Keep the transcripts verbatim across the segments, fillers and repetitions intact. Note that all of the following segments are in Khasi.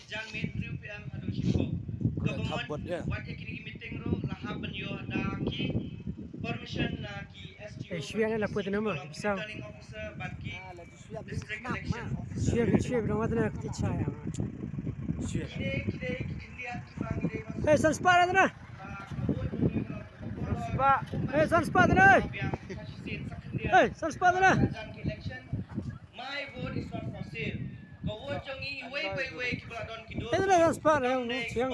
Janmiet hynriew P M haduh shiphew. Ka Bamon wat ïa kine ki meeting ruh la hap ban ïoh da ki permission na ki S D O. Eh, shuwa na la put na ma, bisa. Returning officer bad ki district election officer. Shuwa, shuwa, bilang wat na kti chaya. Shuwa. Kine ki dei ki khyndiat ki bang ki dei. Eh, san spah na. San spah. Eh, san spah na. Eh, san spah na. Election. My vote is not for sale. Ka vote jong ngi iwei pa iwei kiba la don ki dur. Te la spah la jong ngi. Ki la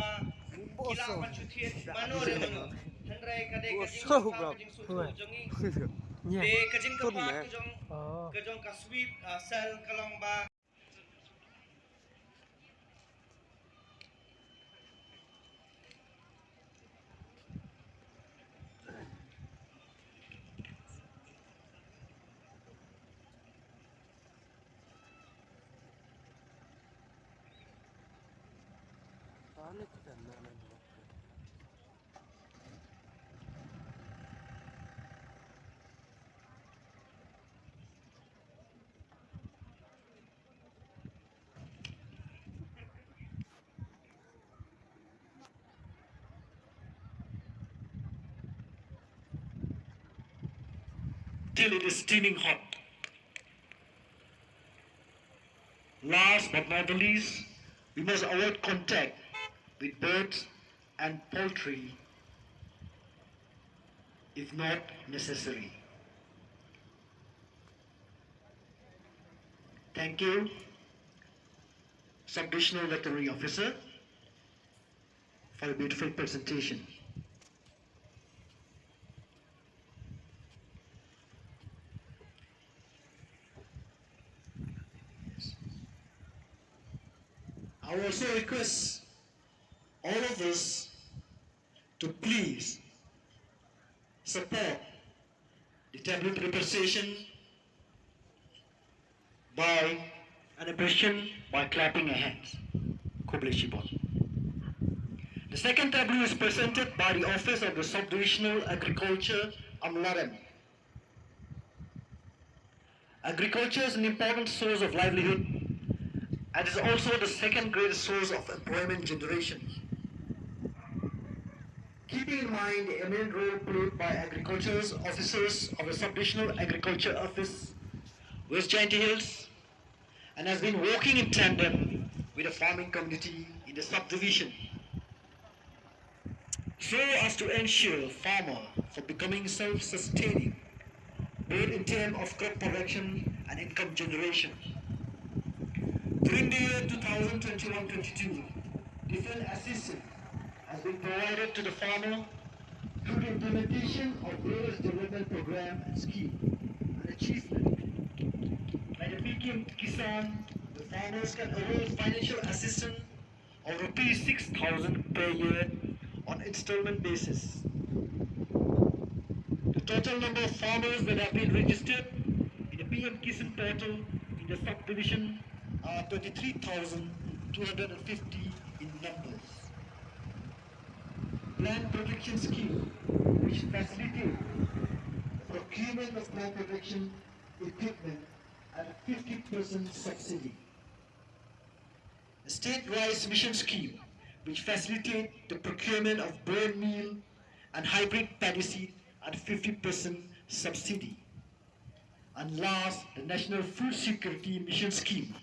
ban shu thied mano re mano. Hynrei ka dei ka jingkyrpad ka jingsngewthuh jong ngi. Te ka jingkyrpad ka jong, ka jong ka sweep, ah, cell ka long ba Till it is steaming hot. Last but not the least, we must avoid contact with birds and poultry if not necessary. Thank you, Sub-Divisional Veterinary Officer, for a beautiful presentation. I also request all of us to please support the tableau de préparation by an appreciation by clapping your hands. Khublei shibun. The second tableau is presented by the Office of the Sub-Divisional Agriculture, Amlarem. Agriculture is an important source of livelihood and is also the second greatest source of employment generation. Keeping in mind the eminent role played by agriculture officers of the Sub-Divisional Agriculture Office, West Jaintia Hills, and has been working in tandem with the farming community in the subdivision so as to ensure farmer from becoming self-sustaining, both in term of crop production and income generation. During the year two thousand twenty-one twenty-two, different assistance has been provided to the farmer through the implementation of various development program and scheme. An achievement. By the P M Kisan, the farmers can avail financial assistance of rupees six thousand per year on installment basis. The total number of farmers that have been registered in the P M Kisan portal in the subdivision are twenty-three thousand two hundred and fifty in numbers. Plant protection scheme, which facilitate the procurement of plant protection equipment at a fifty percent subsidy. The state rice mission scheme, which facilitate the procurement of bone meal and hybrid paddy seed at fifty percent subsidy. And last, the National Food Security Mission scheme,